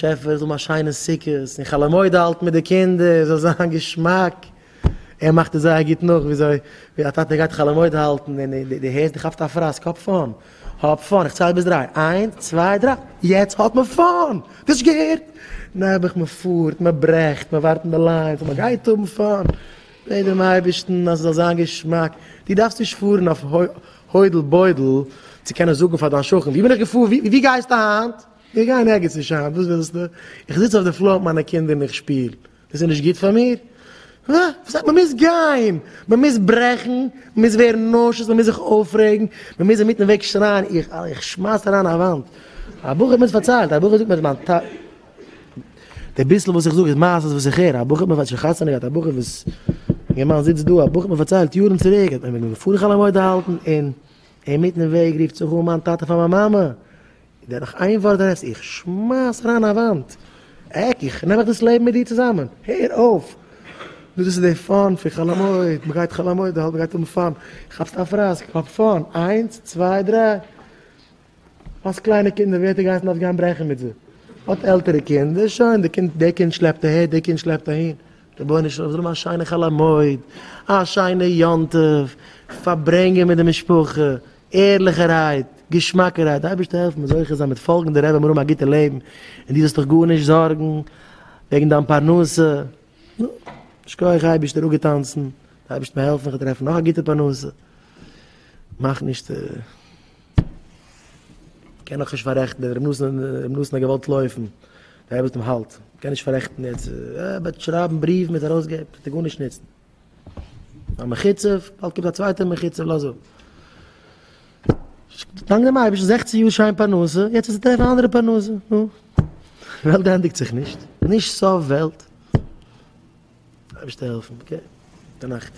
באשעפער זאל האבן א שיינע סוכות און חול המועד האלטן מיט די קינדער זאל זיין געשמאק, ער מאכט עס זייער גוט נאך וויאזוי ווי א טאטע גייט חול המועד האלטן און דו הערסט דו כאפסט א פראסק האב fun האב fun איך צייל ביז דריי איינס צוויי דריי יעצט האט מען fun דו האסט נישט געהערט? נעבעך מען פארט מען ברעכט מען ווארט אין די lines מען גייט האבן fun בעט דעם אייבערשטן אז עס זאל זיין געשמאק דו דארפסט נישט פארן אויף הוידל בוידל צו קענען זאגן פאר דיין שכן ווי בין איך געפארן ווי גייסטו היינט? איך גיי אין ערגעץ נישט היינט, וואס ווילסטו? איך זיץ אויף די floor מיט מיינע קינדער און איך שפיל, דאס איז נישט גוט פאר מיר? הא? וואס הייסט מען מוז גיין? מען מוז ברעכן, מען מוז ווערן nauseous, מען מוז זיך אויפרעגן, מען מוז אינמיטן וועג שרייען, איך איך שמייס אריין א וואנט. א בחור האט מיר עס פארציילט, א בחור זאגט מיר מיין טאטע, די ביסל וואס איך זאג איז מעשות וואס איך הער, א בחור האט מיר פארציילט, שוין חתונה געהאט, א בחור וואס, אינגערמאן זיצט דא, א בחור האט מיר פארציילט יארן צוריק, האט מען געפארן חול המועד האלטן, און אינמיטן וועג רופט זיך אן מיין טאטע פאר מיין מאמע, דער נאך איין ווארט רעדסט איך שמייס אריין א וואנט, עק איך נעם איך דאס לעבן מיט דיר צוזאמען, הער אויף! נו דאס איז די fun פון חול המועד, מען גייט חול המועד האלטן, מען גייט האבן fun, כאפסט א פראסק, האב fun, איינס צוויי דריי, האסט קליינע קינדער ווער האט דיר געהייסן דארפסט גיין ברעכן מיט זיי, האט עלטערע קינדער, שוין די קינד די קינד שלעפט אהער די קינד שלעפט אהין, רבונו של עולם זאל האבן א שיינע חול המועד, א שיינע יום טוב, פארברענגען מיט די משפחה, ערליכערהייט, געשמאקערהייט, די אייבערשטער העלפן מיר זוכה זיין מיט פאלגן די רבי מיר האבן א גוטע לעבן, און דו זאלסט דיך גארנישט זארגן וועגן דיין פרנסה, נו, שכוח אייבערשטער אפגעטאנצן, די אייבערשטער מיר העלפן איך וועל טרעפן נאך א גוטע פרנסה, מאך נישט, קען נאך נישט פאררעכטן, דער רבי נתן האט געוואלט לויפן, דער רבי האט אים האלט, קען נישט פאררעכטן יעצט, ער וועט שרייבן בריוו מיט ארויסגעבן, וועט ער גארנישט נוצן. א מחוצף, באלד קומט א צווייטער מחוצף, לאז אפ. דאנק דעם אייבערשטן, זעכצן יאר שיין פרנסה, יעצט וועסטו טרעפן א אנדערע פרנסה, נו. וועלט ענדיגט זיך נישט, נישט סוף וועלט. אייבערשטער העלפן, okay, גוטע נאכט.